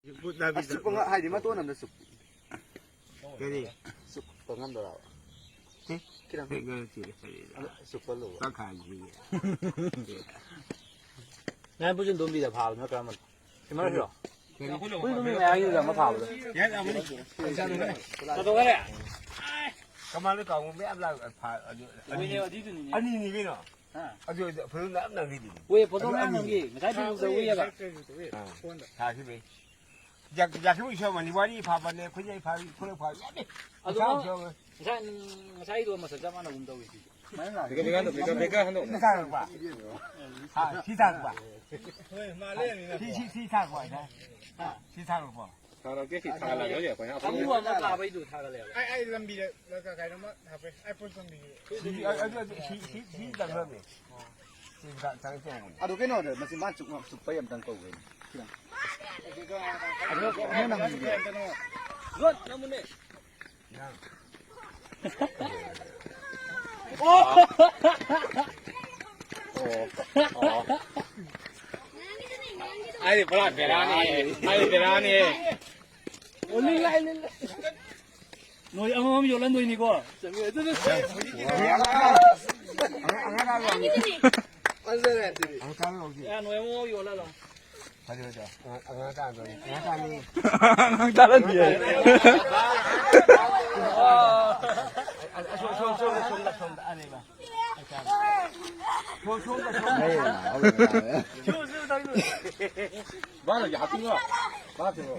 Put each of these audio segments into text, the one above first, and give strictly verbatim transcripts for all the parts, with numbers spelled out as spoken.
ꯑꯁ, ꯆꯨꯞꯄ ꯉ-, ꯍꯥꯏꯗꯤ ꯃꯇꯣꯟ ꯑꯃꯗ ꯆꯨꯞ-, ꯀꯔꯤ? ꯆꯨꯞꯄ ꯉꯝꯗꯣꯏꯔꯕ? ꯍꯦ? ꯈꯤꯇꯪ꯫ ꯍꯦ, ꯉꯥꯏ ꯆꯦ, ꯀꯔꯤ? ꯑꯗꯣ ꯆꯨꯞꯄꯜꯂꯣꯕ꯫ ꯇꯪꯈꯥꯏ ꯄꯤꯒꯦ꯫ ꯅꯍꯥꯟ ꯄꯨꯁꯤꯟ ꯇꯣꯝꯕꯤꯗ ꯐꯥꯕꯗꯨꯅ ꯀꯔꯝꯕꯅꯣ? ꯁꯤ ꯃꯔꯛꯁꯤꯔꯣ? ꯀꯔꯤ? ꯄꯨꯁꯤꯟ ꯇꯣꯝꯕꯤ ꯃꯌꯥꯏꯒꯤꯗꯨꯗ ꯑꯃ ꯐꯥꯕꯗꯣ꯫ ꯌꯥꯏ, ꯑꯃꯅꯤ꯫ ꯀꯗꯧꯔꯦ? ꯀꯃꯥꯟꯗꯣ ꯀꯥꯡꯕꯨ ꯃꯌꯥꯝ ꯂꯥꯛ-, ꯐꯥ-, ꯑꯗꯨ, ꯍꯣꯏꯅꯦ, ꯑꯅꯤ-, ꯑꯗꯨꯏꯗꯨꯅꯤꯅꯦ꯫ ꯑꯅꯤꯅꯤ ꯀꯩꯅꯣ? ꯑꯥ꯫ ꯑꯗꯨ, ꯑꯗꯨ ꯐꯖꯅ ꯅꯞ ꯅꯞꯈꯤꯗꯨꯅꯤ꯫ ꯍꯣꯏ, ꯐꯣꯇꯣ ꯑꯗꯨ ꯃꯌꯥꯝ ꯑꯅꯤ꯫ ꯅꯝꯈꯤ꯫ ꯉꯁꯥꯏ ꯐꯦꯁꯕꯨꯛꯇ ꯎꯏꯌꯦꯕ꯫ ꯑꯥ, ꯊꯥꯈꯤꯕꯩ꯫ ꯖꯥꯛ-, ꯖꯥꯀꯤꯕꯨ ꯏꯁꯣꯔ ꯑꯃꯅꯤ, ꯋꯥꯔꯤ ꯐꯥꯕꯅꯦ, ꯈꯨꯟꯌꯥꯏ ꯐꯥꯕꯤ, ꯈꯨꯂꯛ ꯐꯥꯕꯤ, ꯌꯥꯗꯦ꯫ ꯑꯗꯣ ꯏꯁꯣꯔ ꯑꯃ-, ꯏꯁꯣꯔ ꯑꯃ-, ꯉꯁꯥꯏ, ꯉꯁꯥꯏꯗꯣ ꯃꯁꯛ ꯆꯞ ꯃꯥꯟꯅꯒꯨꯝ ꯇꯧꯋꯤ꯫ ꯁꯨꯃꯥꯏꯅ ꯂꯥꯛꯑꯦ꯫ ꯕꯦꯒ, ꯕꯦꯒ ꯍꯟꯗꯣꯛ, ꯕꯦꯒ, ꯕꯦꯒ ꯍꯟꯗꯣꯛ꯫ ꯁꯤ ꯊꯥꯔꯛꯄ꯫ ꯍꯥ, ꯁꯤ ꯊꯥꯔꯛꯄ꯫ ꯍꯣꯏ, ꯃꯥ ꯂꯩꯔꯝꯃꯤꯅ꯫ ꯁꯤ, ꯁꯤ, ꯁꯤ ꯊꯥꯔꯛꯄ ꯍꯥꯏꯇꯥꯔꯦ꯫ ꯁꯤ ꯊꯥꯔꯛꯄ꯫ ꯊꯥꯔꯛꯇꯦ, ꯁꯤ ꯊꯥꯒꯠꯂꯛꯑꯒ ꯍꯧꯖꯤꯛ ꯑꯩꯈꯣꯏꯅ ꯑꯃꯨꯕ ꯑꯃ ꯀꯥꯕꯩꯗꯨ ꯊꯥꯒꯠꯂꯛꯑꯦꯕ꯫ ꯑꯩ, ꯑꯩ ꯂꯝꯕꯤꯗ ꯀ-, ꯀꯩꯅꯣꯝꯃ ꯍꯥꯞꯄꯦ꯫ ꯑꯩ ꯄꯣꯠ ꯆꯣꯟꯕꯤꯒꯦ꯫ ꯁꯤ, ꯁꯤ, ꯑꯗꯨ, ꯑꯗꯨ, ꯁꯤ, ꯁꯤ, ꯁꯤ ꯆꯪꯈ꯭ꯔꯕꯅꯦ꯫ ꯁꯤ ꯆꯪ-, ꯆꯪꯉꯛꯇꯧꯕꯅꯦ꯫ ꯑꯗꯨ ꯀꯩꯅꯣꯗ ꯃꯆꯤꯟ ꯕꯥꯟ ꯆꯨꯞ-, ꯆꯨꯞꯄꯩ ꯑꯝꯇꯪ ꯀꯧꯒꯦ꯫ ꯈꯤꯇꯪ꯫ ꯑꯗꯨ ꯅꯪ ꯅꯪ ꯅꯪ꯫ ꯖꯣꯟ, ꯅꯪꯕꯨꯅꯦ꯫ ꯑꯣ꯫ ꯑꯣ꯫ ꯑꯩꯗꯤ ꯄꯨꯔꯥ ꯕꯦꯔꯥꯅꯤ꯫ ꯑꯩꯗꯤ ꯕꯦꯔꯥꯅꯤ꯫ ꯅꯣꯏ ꯑꯃꯃꯝ ꯌꯣꯜꯍꯟꯗꯣꯏꯅꯤꯀꯣ꯫ ꯌꯥ, ꯅꯣꯏ ꯑꯃꯃꯝ ꯌꯣꯜꯍꯜꯂꯣ꯫ ꯐꯖꯩ, ꯐꯖꯩ꯫ ꯑꯉꯥꯡ, ꯑꯉꯥꯡ ꯇꯥꯗꯣꯏꯅꯤ꯫ ꯑꯉꯥꯡ ꯇꯥꯅꯤ꯫ ꯑꯉꯥꯡ ꯇꯥꯔꯗꯤ ꯌꯥꯏ꯫ ꯑ, ꯑ, ꯁꯣꯝ, ꯁꯣꯝ, ꯁꯣꯝꯗ, ꯁꯣꯝꯗ, ꯁꯣꯝꯗ, ꯑꯅꯦꯕ꯫ ꯁꯣꯝ, ꯁꯣꯝꯗ, ꯁꯣꯝꯗ꯫ ꯁꯣꯝ, ꯁꯣꯝ, ꯇꯥꯏ꯫ ꯃꯥꯅ ꯌꯥ ꯍꯥꯞꯄꯤꯉꯣ꯫ ꯃꯥ ꯀꯩꯅꯣ꯫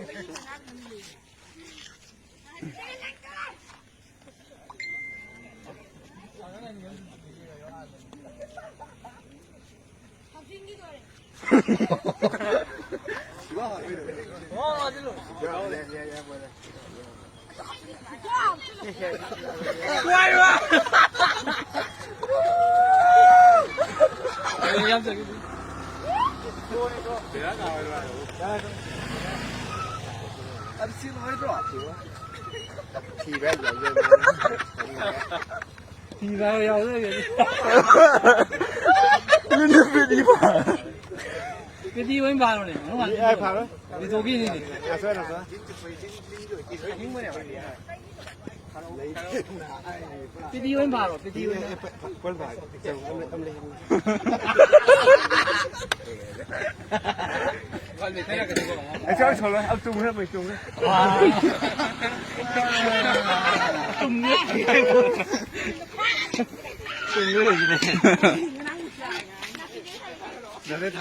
ꯊꯤꯕ ꯌꯥꯎꯗꯣꯏꯅꯦ꯫ ꯅꯨꯄꯤꯗꯤ ꯐ-, ꯄꯦꯇꯤ ꯑꯣꯏꯅ ꯐꯥꯔꯣꯅꯦ꯫ ꯑꯦ, ꯑꯩ ꯐꯥꯔꯣꯏ꯫ ꯂꯤꯊꯣꯛꯈꯤꯅꯤꯅꯦ꯫ ꯉꯥꯏꯈꯣ, ꯉꯥꯏꯈꯣ꯫ ꯄꯦꯇꯤ ꯑꯣꯏꯅ ꯐꯥꯔꯣ, ꯄꯦꯇꯤ ꯑꯣꯏꯅ꯫ ꯑꯦ, ꯑꯦ, ꯐꯥ-, ꯐꯥ-, ꯀꯣꯜ ꯐꯥꯔꯦ꯫ ꯑꯩ ꯆꯥꯛ ꯊꯣꯡꯉꯦ, ꯑꯝ ꯇꯨꯝꯈ꯭ꯔꯦ, ꯃꯩ ꯇꯨꯝꯈ꯭ꯔꯦ꯫ ꯇꯨꯝꯈ꯭ꯔꯦ꯫ ꯇꯨꯝꯈ꯭ꯔꯦ꯫